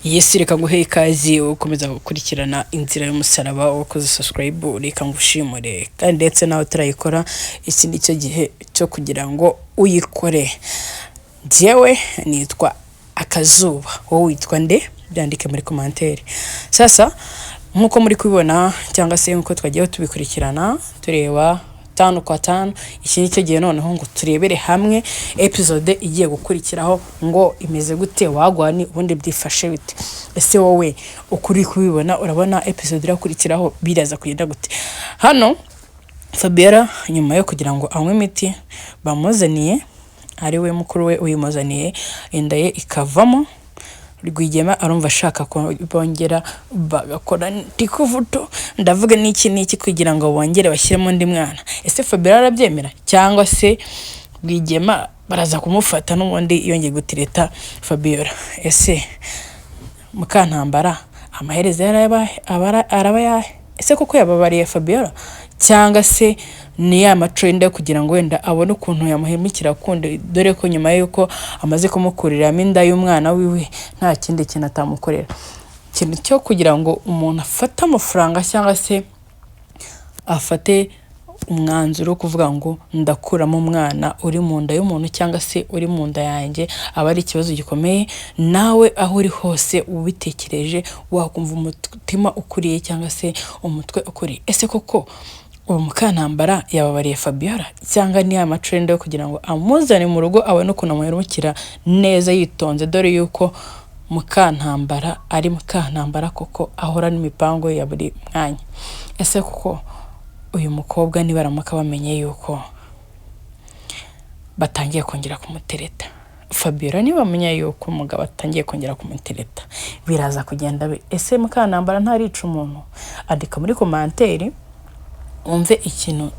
Yes, reka nguhe ikaze ukomeza gukurikirana Inzira y'Umusaraba. Wakoze subscribe, reka ngushimure, kandi ndetse nawe utarayikora, iki ni cyo gihe cyo kugira ngo uyikore. Njyewe nitwa Akazuba, wowe witwa nde? Byandike muri commentaire. Sasa nk'uko muri kubibona cyangwa se nk'uko twagiye tubikurikirana, tureba tanu kwa tanu, iki ni cyo gihe noneho ngo turebere hamwe episode igiye gukurikiraho ngo imeze gute, wagwan, ubundi byifashe bite? Ese wowe uko uri kubibona, urabona episode irakurikiraho biraza kugenda gute? Hano Fabiola, nyuma yo kugira ngo anywe imiti bamuzaniye, ari we mukuru we uyimuzaniye, inda ye ikavamo, Rwigema arumva ashaka ko bongera bagakora ndikuvuto, ndavuga n'iki n'iki, kugira ngo bongere bashyiremo undi mwana. Ese Fabiola arabyemera, cyangwa se Rwigema baraza kumufata n'ubundi yongeye gutereta Fabiola? Ese Mukantambara amaherezo araba yahe? Ese koko yababariye Fabiola, cyangwa se ni ya maco y'inda kugira ngo wenda abone ukuntu yamuhemukira kundi, dore ko nyuma y'uko amaze kumukuriramo inda y'umwana wiwe nta kindi kintu atamukorera? Ikintu cyo kugira ngo umuntu afate amafaranga cyangwa se afate umwanzuro wo kuvuga ngo ndakuramo umwana uri mu nda y'umuntu cyangwa se uri mu nda yanjye, aba ari ikibazo gikomeye. Nawe aho uri hose ubitekereje, wakumva umutima ukuriye cyangwa se umutwe ukuriye. Ese koko uwo Mukantambara yababariye Fabiola, cyangwa ni ya maco yo kugira ngo amuzane mu rugo abone ukuntu amuherukira neza yitonze, dore yuko Mukantambara ari Mukantambara koko, ahora n'imipango ya buri mwanya? Ese koko uyu mukobwa nibaramuka bamenye yuko batangiye kongera kumutereta, Fabiola nibamenya yuko umugabo atangiye kongera kumutereta, biraza kugenda be? Ese Mukantambara ntarica umuntu? Andika muri commentaire wumve ikintu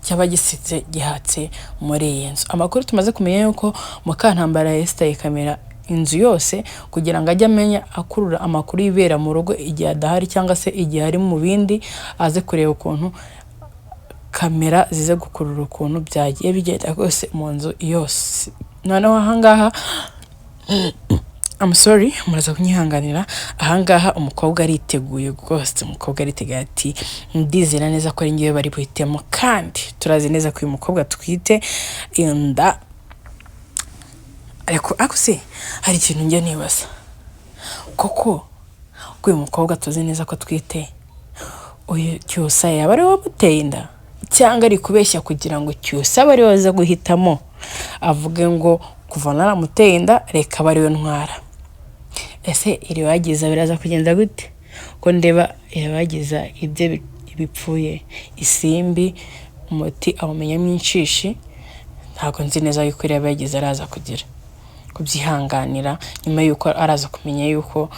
cyaba gisitse gihatse muri iyi nzu. Amakuru tumaze kumenya yuko Mukantambara yesitaye kamera inzu yose kugira ngo ajye amenya akurura amakuru y'ibera mu rugo igihe adahari cyangwa se igihe ari mu bindi, aze kureba ukuntu kamera zize gukurura ukuntu byagiye bigenda rwose mu nzu yose. Noneho ahangaha, I'm sorry, muraza kunyihanganira, ahangaha umukobwa ariteguye rwose. Umukobwa ariteguye ati: "Ndizera neza ko ari ngewe bari buhitemo." Kandi turazi neza ko uyu mukobwa atwite inda. Ariko se hari ikintu njya nibaza koko, ko uyu mukobwa tuzi neza ko atwite, uyu Cyusa yaba ari we wamuteye inda, cyangwa ari kubeshya kugira ngo Cyusa abe ari we aza guhitamo, avuge ngo kuva naramuteye inda, reka abe ari we ntwara? Ese Iribagiza biraza kugenda gute, ko ndeba Iribagiza ibye bipfuye, Isimbi umuti awumenyamo inshishi? Ntabwo nzi neza yuko Iribagiza araza kugira kubyihanganira nyuma yuko araza kumenya yuko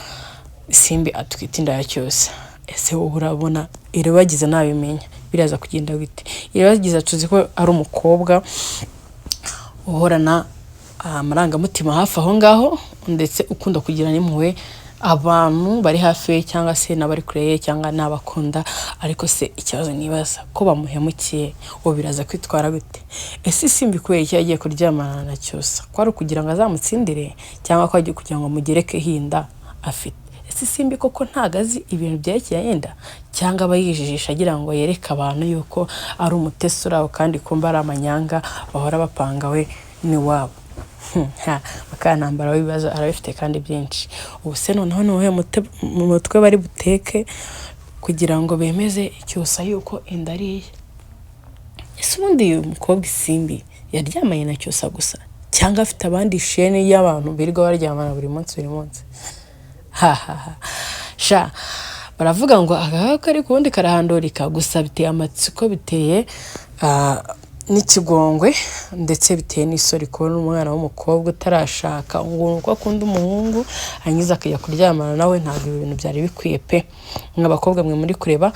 Isimbi atwite inda ya Cyusa. Ese wowe urabona Iribagiza nabimenya biraza kugenda bite? Iribagiza tuzi ko ari umukobwa uhorana amarangamutima hafi aho ngaho, ndetse ukunda kugira n'impuhwe abantu bari hafi ye cyangwa se n'abari kure ye cyangwa n'abakunda. Ariko se ikibazo nibaza, ko bamuhemukiye, uwo biraza kwitwara gute? Ese Isimbi kubera icyo yagiye kuryamana na Cyusa, ko ari ukugira ngo azamutsindire, cyangwa ko agiye kugira ngo amugerekeho inda afite? Ese Isimbi koko ntago azi ibintu byerekeye inda, cyangwa aba yijijisha agira ngo yereke abantu yuko ari umutesi uri aho, kandi kumba ari amanyanga bahora bapanga we n'iwabo? Mukantambara w'ibibazo arabifite kandi byinshi. Ubu se noneho ni uwuhe mu mutwe bari buteke kugira ngo bemeze Cyusa yuko inda ari iye? Ese ubundi uyu mukobwa Isimbi yaryamanye na Cyusa gusa, cyangwa afite abandi chaîne y'abantu birirwa baryamana buri munsi buri munsi? Hahaha, sha, baravuga ngo aka kari ku wundi karahandurika. Gusa biteye amatsiko, biteye n'ikigongwe, ndetse biteye n'isoni kubona umwana w'umukobwa utarashaka ngo uko akunda umuhungu hanyuma akajya kuryamana nawe. Ntabwo ibi bintu byari bikwiye pe. Nk'abakobwa mwe muri kureba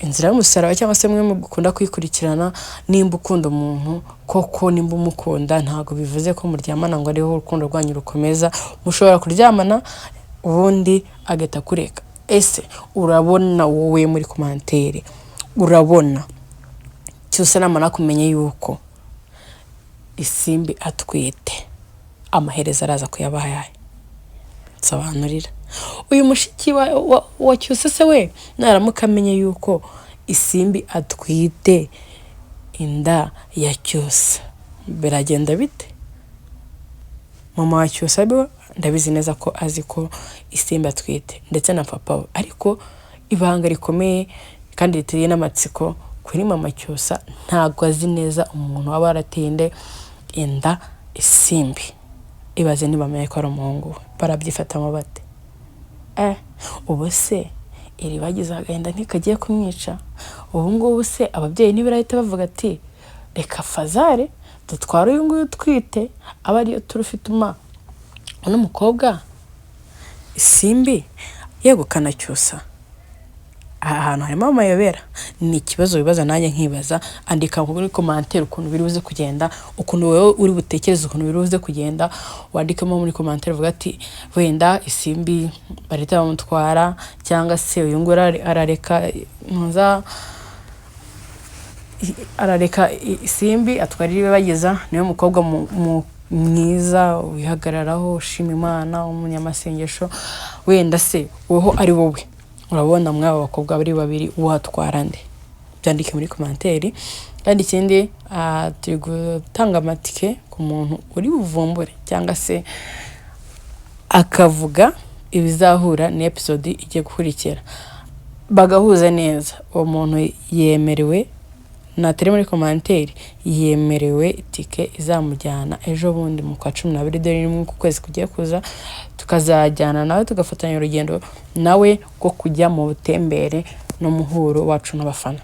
Inzira y'Umusaraba cyangwa se mwe mukunda kuyikurikirana, nimba ukunda umuntu koko, nimba umukunda, ntabwo bivuze ko muryamana ngo ariho urukundo rwanyu rukomeza. Mushobora kuryamana ubundi agahita akureka. Ese urabona wowe muri commentaire, urabona Cyusa namara kumenya yuko Isimbi atwite, amaherezo araza kuyabaha ayahe? Nsobanurira. Uyu mushiki wa Cyusa se we naramuka amenye yuko Isimbi atwite inda ya Cyusa, biragenda bite? Mama wa Cyusa we ndabizi neza ko azi ko Isimbi atwite, ndetse na papa we, ariko ibanga rikomeye kandi riteye n'amatsiko kuri mama Cyusa, ntabwo azi neza umuntu waba warateye inda Isimbi. Ibaze nibamenya ko ari umuhungu we, barabyifatamo bate? Ubu se Iribagiza agahinda ntikagiye kumwica? Ubu ngubu se ababyeyi ntibirahita bavuga ati reka fazare dutware uyu nguyu utwite, abe ariyo turufu ituma uno mukobwa Isimbi yegukana Cyusa? Aha hantu harimo amayobera, ni ikibazo wibaza nanjye nkibaza. Andika muri commentaire ukuntu biri buze kugenda, ukuntu wowe uri butekereze ukuntu biri buze kugenda. Wandikemo muri commentaire uvuga ati wenda Isimbi barahita bamutwara, cyangwa se uyu nguyu arareka ntuza, arareka Isimbi atwara Iribagiza, niwe mukobwa mwiza wihagararaho, ushima Imana, umunyamasengesho. Wenda se wowe ari wowe, urabona mw'aba bakobwa bari babiri watwara nde? Byandike muri commentaire. Kandi ikindi, turi gutanga amatike ku muntu uri buvumbure cyangwa se akavuga ibizahura ni episode igiye gukurikira, bagahuza neza. Uwo muntu yemerewe, natari muri commentaire, yemerewe itike izamujyana ejo bundi mu kwa 12, dore rimwe ku kwezi kugiye kuza, tukazajyana nawe, tugafatanya urugendo nawe rwo kujya mu butembere n'umuhuro wacu n'abafana.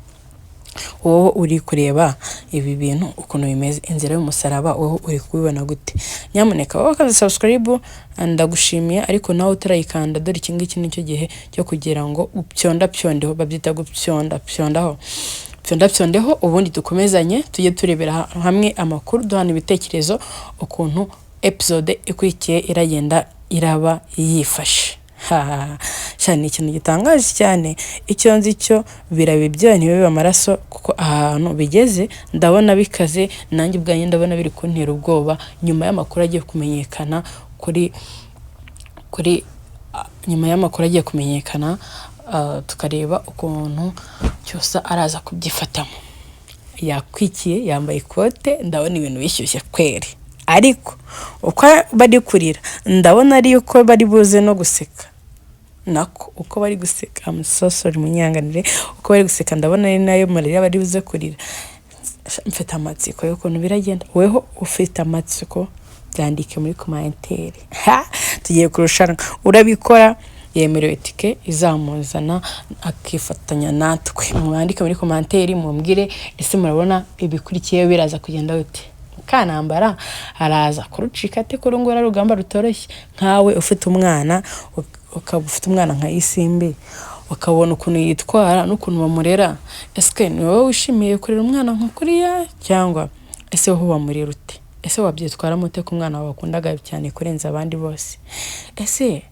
Wowe uri kureba ibi bintu ukuntu bimeze, inzira y'umusaraba, wowe uri kubibona gute? Nyamuneka wowe wakoze subscribe ndagushimiye, ariko nawe utarayikanda, dore iki ngiki nicyo gihe cyo kugira ngo upyondapyondeho, babyita gupyonda pyondaho, pyondapyondeho, ubundi dukomezanye tujye turebera hamwe amakuru, duhana ibitekerezo ukuntu episode ikurikiye iragenda iraba yifashe. Ha, ni ikintu gitangaje cyane. Icyo nzi cyo, biraba ibyoya ntibibe amaraso, kuko ahantu bigeze ndabona bikaze, nanjye ubwanjye ndabona biri kuntera ubwoba nyuma y'amakuru agiye kumenyekana kuri nyuma y'amakuru agiye kumenyekana, tukareba ukuntu Cyusa araza kubyifatamo. Yakwikiye, yambaye ikote, ndabona ibintu bishyushye kweri, ariko uko bari kurira ndabona ari uko bari buze no guseka, nako uko bari guseka, I'm so sorry, munyanganire, uko bari guseka ndabona ari nayo marira bari buze kurira. Mfite amatsiko y'ukuntu biragenda. Weho ufite amatsiko, byandike muri commentaire. Ha, tugiye kurushanwa, urabikora yemerewe itike izamuzana akifatanya natwe. Mwandike muri commentaire mumbwire, ese murabona ibikurikiye biraza kugenda bite? Mukanambara araza kurucika ate kuri ngo rugamba rutoroshye? Nkawe ufite umwana, ukaba ufite umwana nka Isimbi, ukabona ukuntu yitwara n'ukuntu bamurera, ese ni wowe wishimiye kurera umwana nka kuriya, cyangwa ese wowe wamurera ute? Ese wabyitwaramo ute ku mwana wawe wakundaga cyane kurenza abandi bose? Ese